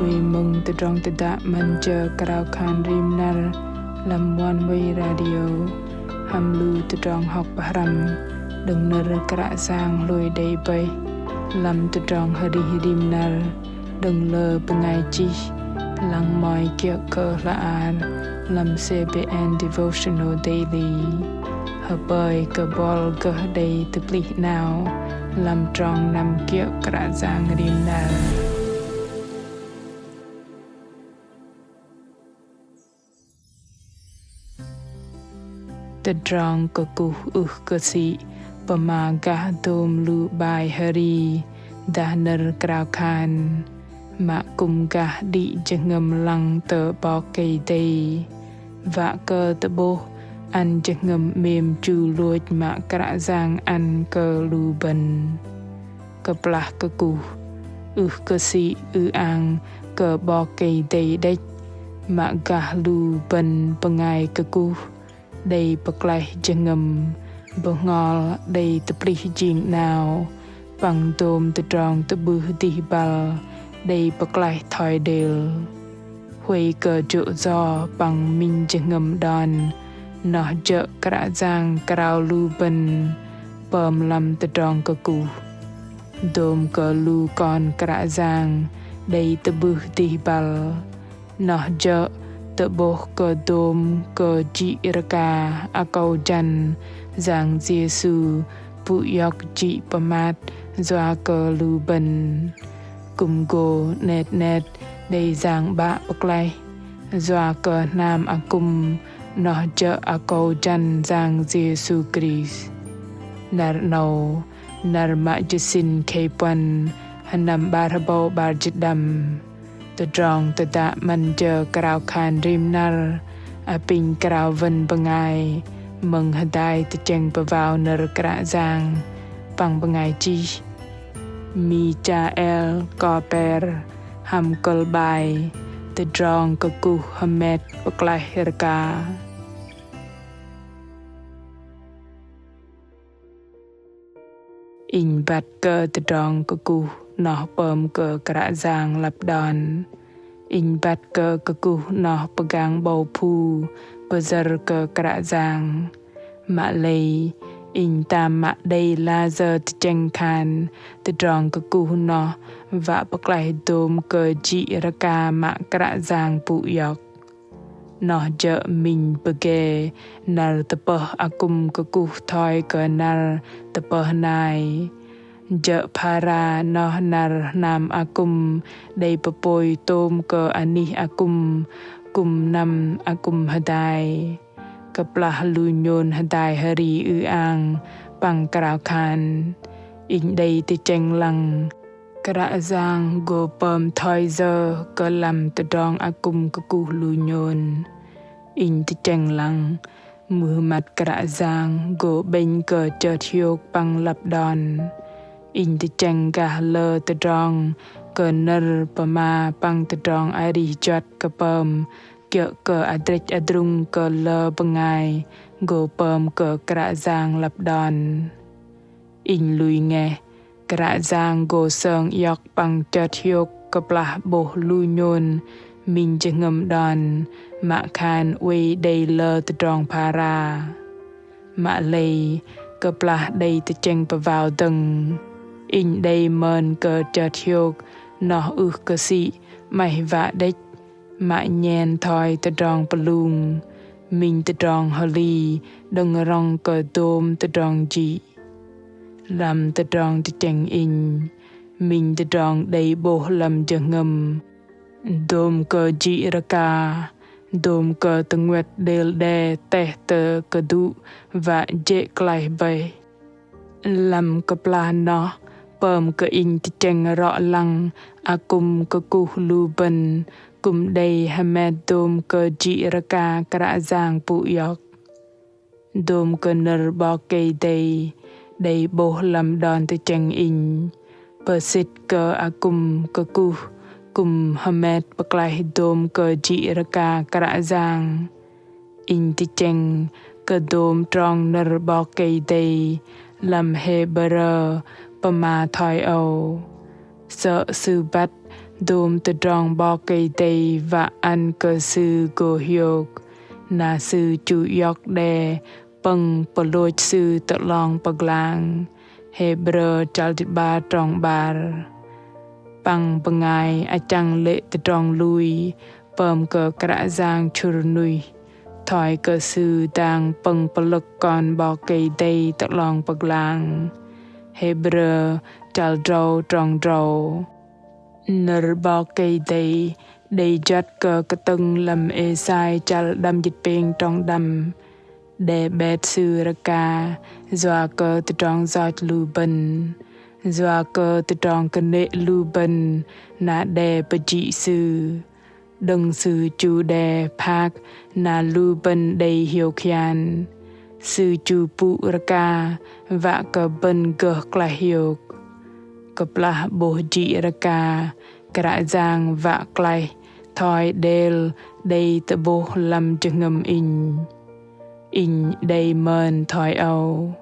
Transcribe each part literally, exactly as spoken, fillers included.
Lui mơ̆ng tơdrong tơdă 'Măn Jơ Krao Khan Rim Năr lăm One Way Radio, hăm lu tơdrong hŏk pơhrăm đơ̆ng nơ̆r Kră Yang hlôi đei bơih lăm tơdrong arih rim năr đơ̆ng lơ bơngai chih, lăng mơ̆i kiơ̆ kơ hla ar lăm C B N Devotional Daily. Hơpơi kơ buăl gơh đei tơplih 'nao lăm trong năm kiơ̆ Kră Yang rim năr. Tơdrong kơkuh ưh kơ sĭ pơma gah dôm lu 'bai hri dah nơ̆r krao khan, mă kư̆m gah đĭ jơhngơ̆m lăng tơ 'Bok Kei-Dei, wă kơ tơ'bôh ăn jơhngơ̆m 'mêm chu lôch mă Kră Yang ăn kơ lu bơ̆n. Kơplah kơkuh, ưh kơ sĭ ư-ang kơ 'Bok Kei-Dei đĕch, mă gah lu bơ̆n bơngai kơkuh đei pơklaih jơhngơ̆m, bơhngol đei tơplih jing 'nao, păng dôm tơdrong tơ'bưh dih băl đei pơklaih thoi đêl. Huay kơ jô̆ yo păng minh jơhngơ̆m đon, noh jơ̆ Kră Yang krao lu bơ̆n pơm lăm tơdrong kơkuh. Dôm kơ lu kon Kră Yang đei tơ'bưh dih băl, noh jơ̆ tơ'bôh kơ dôm kơ jĭ rơka akâu jăn Yang Yêsu pŭ iŏk jĭ pơmat yua kơ lu bơ̆n. Kư̆m gô 'net 'net đei Yang 'Bă pơklaih yua kơ hnam akŭm, noh jơ̆ akâu jăn Yang Yêsu Krist. Năr 'nâu, năr mă jơsĭn khei puăn, sơnăm 'bar hơbâu 'bar jĭt đăm. Tơdrong tơdă 'Măn Jơ Krao Khan Rim Năr, apinh krao wơ̆n bơngai mơ̆ng hơdai tơchĕng pơwao nơ̆r Kră Yang păng bơngai chih Michael Koper, hăm kơ̆l 'bai Tơdrong kơkuh hơmet pơklaih rơka. Inh băt kơ tơdrong kơkuh noh pơm kơ Kră Yang lăp đon. Inh băt kơ kơkuh noh pơgang 'bâu phu pơyơ̆r kơ Kră Yang. Mă lei, inh tam mă đei layơ tơchĕng khan tơdrong kơkuh noh wă pơklaih dôm kơ jĭ rơka mă Kră Yang pŭ iŏk. Noh jơ̆ minh pơgê năr tơpơh akŭm kơkuh thoi kơ năr tơpơh nai. Jơ̆ phara noh năr hnam akŭm đei pơpôi tôm kơ anih akŭm, kư̆m năm akŭm hơdai. Kơplah lu nhôn hơdai hri ư-ang păng krao khan, inh đei tơchĕng lăng Kră Yang gô pơm thoi yơ kơ lăm tơdrong akŭm kơkuh lu nhôn. Inh tơchĕng lăng mưh măt Kră Yang gô 'bĕnh kơ chơt hiôk păng lăp đon. Inh tơchĕng gah lơ tơdrong kơ nơ̆r pơma păng tơdrong arih juăt kơ pơm kiơ̆ kơ adrĕch adrung kơ lơ bơngai gô pơm kơ Kră Yang lăp đon. Inh lui ngeh, Kră Yang gô sơng iŏk păng chơt hiôk kơplah 'bôh lu nhôn minh jơhngơ̆m đon, mă khan oei đei lơ tơdrong phara. Mă lei, kơplah đei tơchĕng pơwao dơ̆ng, inh đei mơn kơ chơt hiôk noh ưh kơ sĭ 'maih wă đĕch, mă nhen thoi tơdrong pơlung, minh tơdrong hli đơ̆ng rŏng kơ dôm tơdrong jĭ. Lăm tơdrong tơchĕng inh, minh tơdrong đei 'bôh lăm jơhngơ̆m, dôm kơ jĭ rơka, dôm kơ tơnguĕt đêl đe teh tơ kơdŭ wă jê̆ klaih bơih. Lăm kơplah noh, pơm kơ inh tơchĕng rŏ lăng akŭm kơkuh lu bơ̆n kư̆m đei hơmet dôm kơ jĭ rơka Kră Yang pŭ iŏk. Dôm kơ nơ̆r 'Bok Kei-Dei đei 'bôh lăm đon tơchĕng inh, pơsĭt kơ akŭm kơkuh kư̆m hơmet pơklaih dôm kơ jĭ rơka Kră Yang. Inh tơchĕng kơ dôm trong nơ̆r 'Bok Kei-Dei lăm Hêbrơ pơma thoi âu: Sơ̆ Sư băt Dôm tơdrong 'Bok Kei-Dei wă ăn kơ Sư gô hiôk, na Sư chu iŏk đe pơ̆ng pơlôch Sư tơ 'long pơglang. Hêbrơ chăl jĭt 'bar trong 'bar. Păng bơngai achăng lê̆ tơdrong lui pơm kơ Kră Yang chŭr nuih, thoi kơ Sư dang pơ̆ng pơlơ̆k Kon 'Bok Kei-Dei tơ 'long pơglang. Hêbrơ chăl drâu trong drâu. Nơ̆r 'Bok Kei-Dei đei juăt kơ kơtơ̆ng lăm Êsai chăl đăm jĭt pêng trong đăm. Đe 'bet Sư rơka yua kơ tơdrong yoch lu bơ̆n, yua kơ tơdrong kơnê̆ lu bơ̆n na đe pơjĭ Sư. Đơ̆ng Sư chu đe phak na lu bơ̆n đei hiôk hian, Sư chu pŭ rơka wă kơ bơ̆n gơh klaih hiôk. Kơplah 'bôh jĭ rơka, Kră Yang wă klaih thoi đêl đei tơ'bôh lăm jơhngơ̆m inh. Inh đei mơn thoi âu.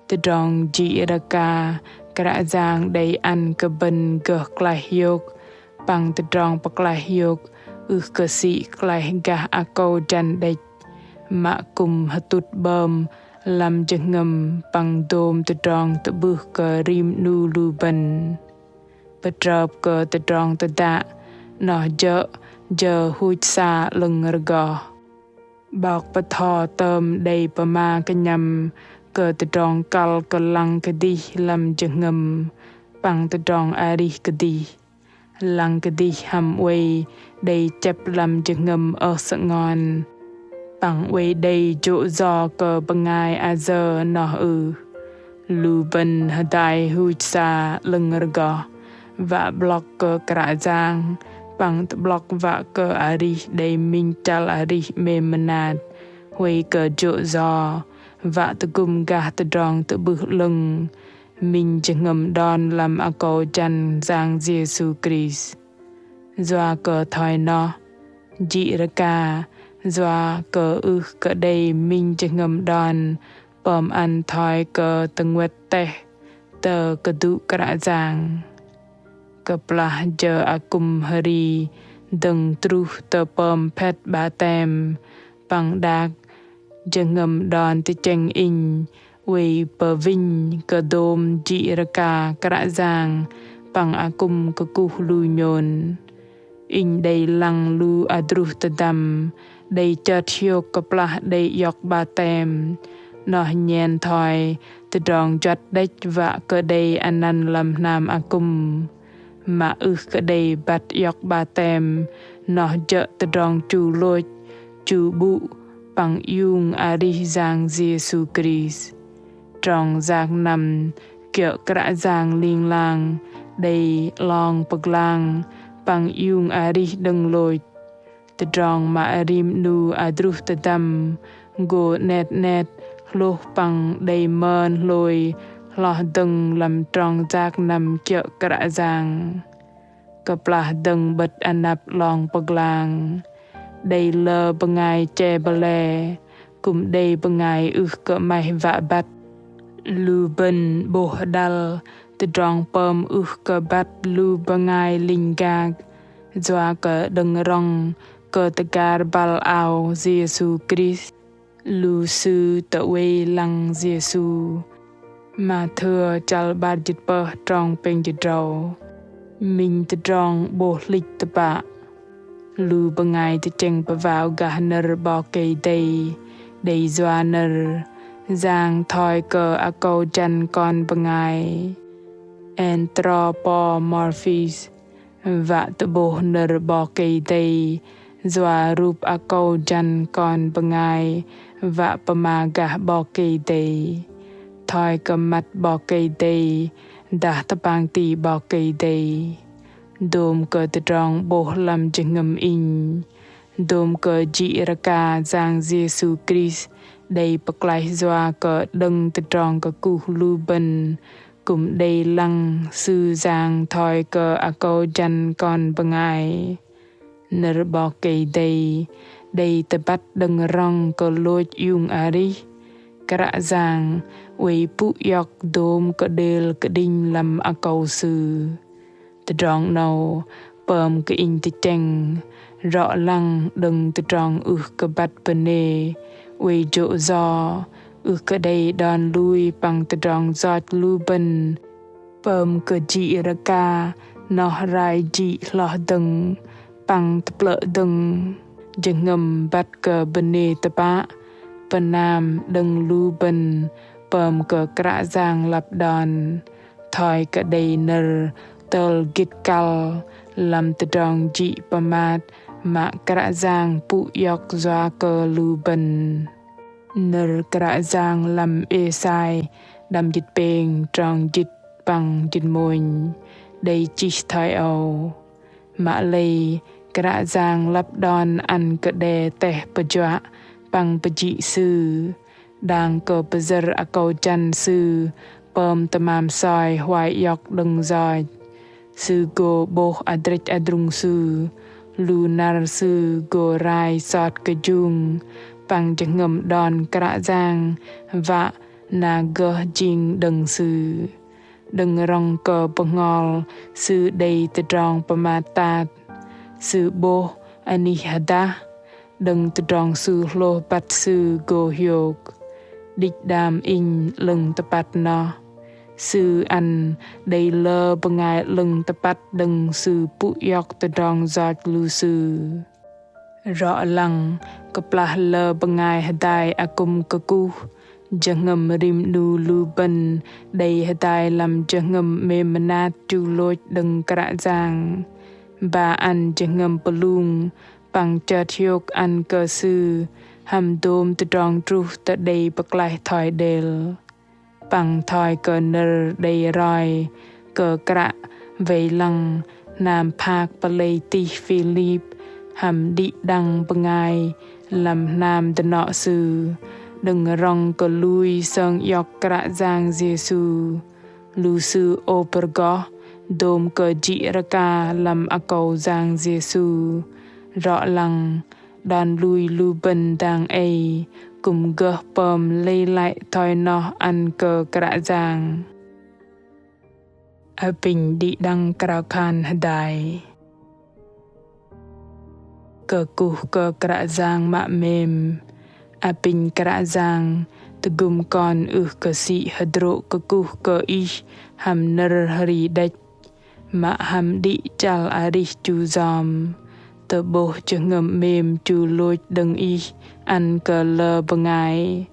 Tơdrong jĭ rơka Kră Yang đei ăn kơ bơ̆n gơh klaih hiôk, păng tơdrong pơklaih hiôk ưh kơ sĭ klaih gah akâu jăn đĕch, mă kư̆m hơtŭt 'bơm lăm jơhngơ̆m păng dôm tơdrong tơ'bưh kơ rim 'nu lu bơ̆n. Pơtrơp kơ tơdrong tơdă, noh jơ̆ jơ huch sa 'lơ̆ng rơgoh. 'Bok pơtho tơm đei pơma kơnhăm kơ tơdrong kăl kơ lăng kơdih lăm jơhngơ̆m păng tơdrong arih kơdih. Lăng kơdih hăm oei đei chĕp lăm jơhngơ̆m ơh sơngon. Păng oei đei jô̆ yo kơ bơngai ayơ noh ưh. Lu bơ̆n hơdai huch sa 'lơ̆ng rơgoh, wă 'blŏk kơ Kră Yang, păng tơ'blŏk wă kơ arih đei minh chăl arih 'mêm mơnat, huay kơ jô̆ yo, wă tơgŭm gah tơdrong tơ'bưh 'lơ̆ng, minh jơhngơ̆m đon lăm akâu jăn Yang Yêsu Krist. Yua kơ thoi noh, jĭ rơka, yua kơ ưh kơ đei minh jơhngơ̆m đon, pơm ăn thoi kơ tơnguĕt teh tơ kơdŭ Kră Yang. Kơplah jơ akŭm hri dơ̆ng truh tơ pơm phĕt 'batem păng đak, jơhngơ̆m đon tơchĕng inh oei pơwĭnh kơ dôm jĭ rơka Kră Yang păng akŭm kơkuh lu nhôn. Inh đei lăng lu adruh tơdăm, đei chơt hiôk kơplah đei iŏk 'batem, noh nhen thoi tơdrong juăt đĕch wă kơ đei anăn lăm hnam akŭm. Mă ưh kơ đei băt iŏk 'batem, noh jơ̆ tơdrong chu lôch, chu 'bŭ păng iung arih Yang Yêsu Krist. Trong yak năm kiơ̆ Kră Yang ling lang đei 'long pơglang păng iung arih đơ̆ng lôch. Tơdrong mă rim 'nu adruh tơdăm gô 'net 'net hlôh păng đei mơn hlôi hloh dơ̆ng lăm trong yak năm kiơ̆ Kră Yang. Kơplah dơ̆ng 'bơ̆t anăp 'long pơglang, đei lơ bơngai che bơlê, kư̆m đei bơngai ưh kơ 'maih wă băt. Lu bơ̆n 'bôh hơdăl tơdrong pơm ưh kơ băt lu bơngai linh gak, yua kơ đơ̆ng rŏng kơ tơgar băl ao Yêsu Krist, lu sư tơwei lăng Yêsu. Mathêu chăl 'bar jĭt pơh trong pêng jĭt drâu. Minh tơdrong 'bôh hlĭch tơpă. Lu bơngai tơchĕng pơwao gah nơ̆r 'Bok Kei-Dei đei yua nơ̆r Yang thoi kơ akâu jăn kon bơngai, anthropomorphism, wă tơ'bôh nơ̆r 'Bok Kei-Dei yua rup akâu jăn kon bơngai wă pơma gah 'Bok Kei-Dei thoi kơ măt 'Bok Kei-Dei dah tơpang ti 'Bok Kei-Dei. Dôm kơ tơdrong 'bôh lăm jơhngơ̆m inh, dôm kơ jĭ rơka Yang Yêsu Krist đei pơklaih yua kơ đơ̆ng tơdrong kơkuh lu bơ̆n, kư̆m đei lăng Sư Yang thoi kơ akâu jăn kon bơngai. Nơ̆r 'Bok Kei-Dei đei tơbăt đơ̆ng rŏng kơ lôch iung arih, Kră Yang oei pŭ iŏk dôm kơ đêl kơđinh lăm akâu Sư. Tơdrong 'nâu pơm kơ inh tơchĕng, rŏ lăng đơ̆ng tơdrong ưh kơ băt bơnê, oei jô̆ yo, ưh kơ đei đon lui păng tơdrong yoch lu bơ̆n, pơm kơ jĭ rơka, noh rai jĭ hloh dơ̆ng, păng tơplơ̆ dơ̆ng, jơhngơ̆m băt kơ bơnê tơpă, pơnam đơ̆ng lu bơ̆n, pơm kơ Kră Yang lăp đon, thoi kơ đei nơ̆r tơl gĭt kăl, lăm tơdrong jĭ pơmat, mă Kră Yang pŭ iŏk yua kơ lu bơ̆n. Nơ̆r Kră Yang lăm Êsai, đăm jĭt pêng, trong jĭt păng jĭt mônh, đei chih thoi âu. Mă lei, Kră Yang lăp đon ăn kơ đe teh pơjuă, păng pơjĭ Sư, đang kơ pơyơ̆r akâu jăn Sư, pơm tơmam soi huai iŏk đơ̆ng yoch. Sư gô 'bôh adrĕch adrung Sư, lu năr Sư gô rai sot kơjung, păng jơhngơ̆m đon Kră Yang, wă na gơh jing đơ̆ng Sư. Đơ̆ng rŏng kơ bơhngol Sư đei tơdrong pơmat tat, Sư 'bôh anih hơdah, đơ̆ng tơdrong Sư hlôh băt Sư gô hiôk. Đĭch đam inh 'lơ̆ng tơpăt noh. Sư ăn đei lơ bơngai 'lơ̆ng tơpăt đơ̆ng Sư pŭ iŏk tơdrong yoch lu sư. Rŏ lăng, kơplah lơ bơngai hơdai akŭm kơkuh, jơhngơ̆m rim 'nu lu bơ̆n đei hơdai lăm jơhngơ̆m 'mêm mơnat chu lôch đơ̆ng Kră Yang. Ba ăn jơhngơ̆m pơlung, păng chơt hiôk ăn kơ Sư, hăm dôm tơdrong truh tơ đei pơklaih thoi đêl. Păng thoi kơ nơ̆r đei roi kơ kră wei lăng hnam phak pơlei tih Philip hăm đĭ đăng bơngai lăm hnam dơnŏ sư, đơ̆ng rŏng kơ lui sơng iŏk Kră Yang Yêsu. Lu sư ôp rơgoh dôm kơ jĭ rơka lăm akâu Yang Yêsu. Rŏ lăng, đon lui lu bơ̆n dang ei kư̆m gơh pơm lei lăi thoi noh ăn kơ Kră Yang. Apinh đĭ đăng krao khan hơdai. Kơkuh kơ Kră Yang mă 'mêm. Apinh Kră Yang, tơgŭm kon ưh kơ sĭ hơdrô̆ kơkuh kơ Ih hăm nơ̆r hri đĕch, mă hăm đĭ chăl arih chu yom, tơ'bôh jơhngơ̆m 'mêm chu lôch đơ̆ng Ih ăn kơ lơ bơngai.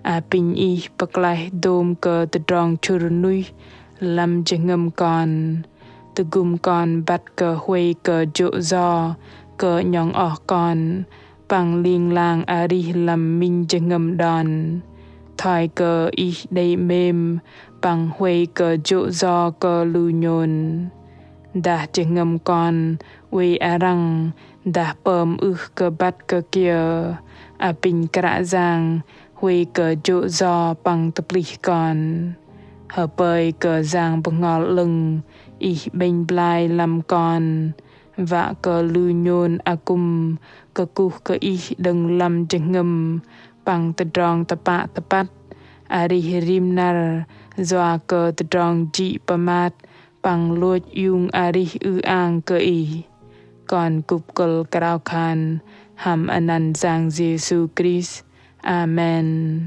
Apinh Ih pơklaih dôm kơ tơdrong chŭr nuih lăm jơhngơ̆m kon. Tơgŭm kon băt kơ huay kơ jô̆ yo kơ 'nhŏng oh kon, păng ling lang arih lăm minh jơhngơ̆m đon. Thoi kơ Ih đei 'mêm păng huay kơ jô̆ yo kơ lu nhôn. Dah jơhngơ̆m kon oei arăng, dah pơm ưh kơ băt kơ kiơ, apinh Kră Yang huay kơ jô̆ yo păng tơplih kon. Hơpơi kơ Yang Bơhngol 'Lơ̆ng Ih 'bĕnh blai lăm kon, wă kơ lu nhôn akŭm kơkuh kơ Ih đơ̆ng lăm jơhngơ̆m păng tơdrong tơpă tơpăt, arih rim năr yua kơ tơdrong jĭ pơmat păng lôch iung arih ư-ang kơ Ih. Kon kŭp kơ̆l krao khan hăm anăn Yang Yêsu Krist. Amen.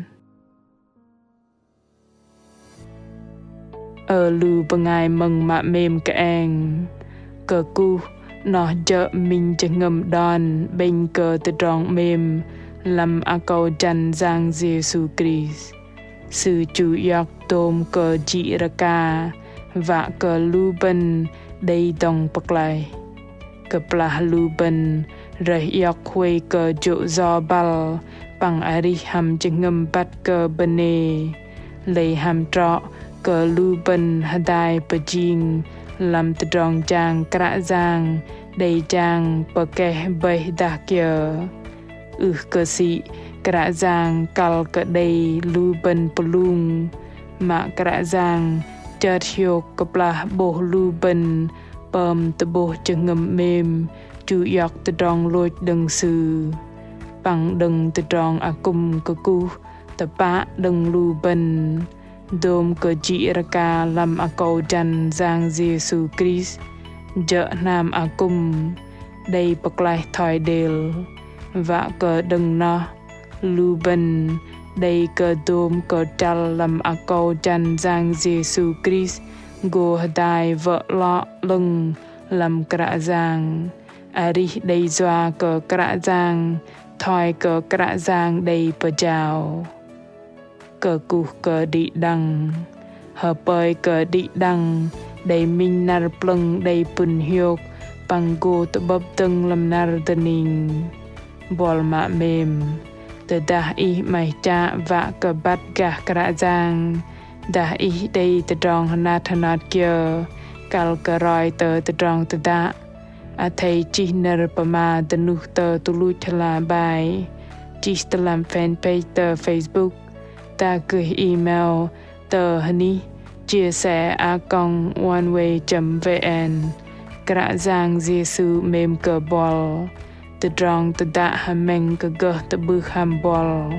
Ơ lu bơngai mơ̆ng mă 'mêm kơeng. Kơkuh noh jơ̆ minh jơhngơ̆m đon 'bĕnh kơ tơdrong 'mêm lăm akâu jăn Yang Yêsu Krist. Sư chu iŏk dôm kơ jĭ rơka, wă kơ lu bơ̆n đei dŏng pơklaih. Kơplah lu bơ̆n rơih iŏk huay kơ jô̆ yo băl păng arih hăm jơhngơ̆m băt kơ bơnê. Lei hăm trŏ kơ lu bơ̆n hơdai pơjing lăm tơdrong jang Kră Yang đei jang pơkeh bơih dah kiơ. Ưh kơ sĭ Kră Yang kăl kơ đei lu bơ̆n pơlung, mă Kră Yang chơt hiôk kơplah 'bôh lu bơ̆n pơm tơ'bôh jơhngơ̆m 'mêm chu iŏk tơdrong lôch đơ̆ng Sư. Păng đơ̆ng tơdrong akŭm kơkuh tơpă đơ̆ng lu bơ̆n. Dôm kơ jĭ rơka lăm akâu jăn Yang Yêsu Krist, jơ̆ hnam akŭm đei pơklaih thoi đêl. Wă kơ đơ̆ng noh lu bơ̆n đei kơ dôm kơtrăl lăm akâu jăn Yang Yêsu Krist gô hơdai wơ̆ 'lŏ 'lơ̆ng lăm Kră Yang. Arih đei yua kơ Kră Yang thoi kơ Kră Yang đei pơjao. Kơkuh kơ đĭ đăng. Hơpơi kơ đĭ đăng đei minh năr plơ̆ng đei pŭn hiôk păng gô tơ'bơ̆p dơ̆ng lăm năr dơning. Buăl mă 'mêm. Tơdah ih 'maih chă wă kơ băt gah Kră Yang, dah ih đei tơdrong hơnat hơnat kiơ kăl kơ roi tơ tơdrong tơdă, athei chih nơ̆r pơma dơnuh tơ tuch luch hla bơar, chih tơ lăm fanpage tơ Facebook, dah gơh email tơ hơnih chia sẻ a còng oneway chấm vn. Kră Yang Yêsu 'mêm kơ buăl. Tơdrong tơdă hơmĕng kơ gơh tơ'bưh hăm buăl.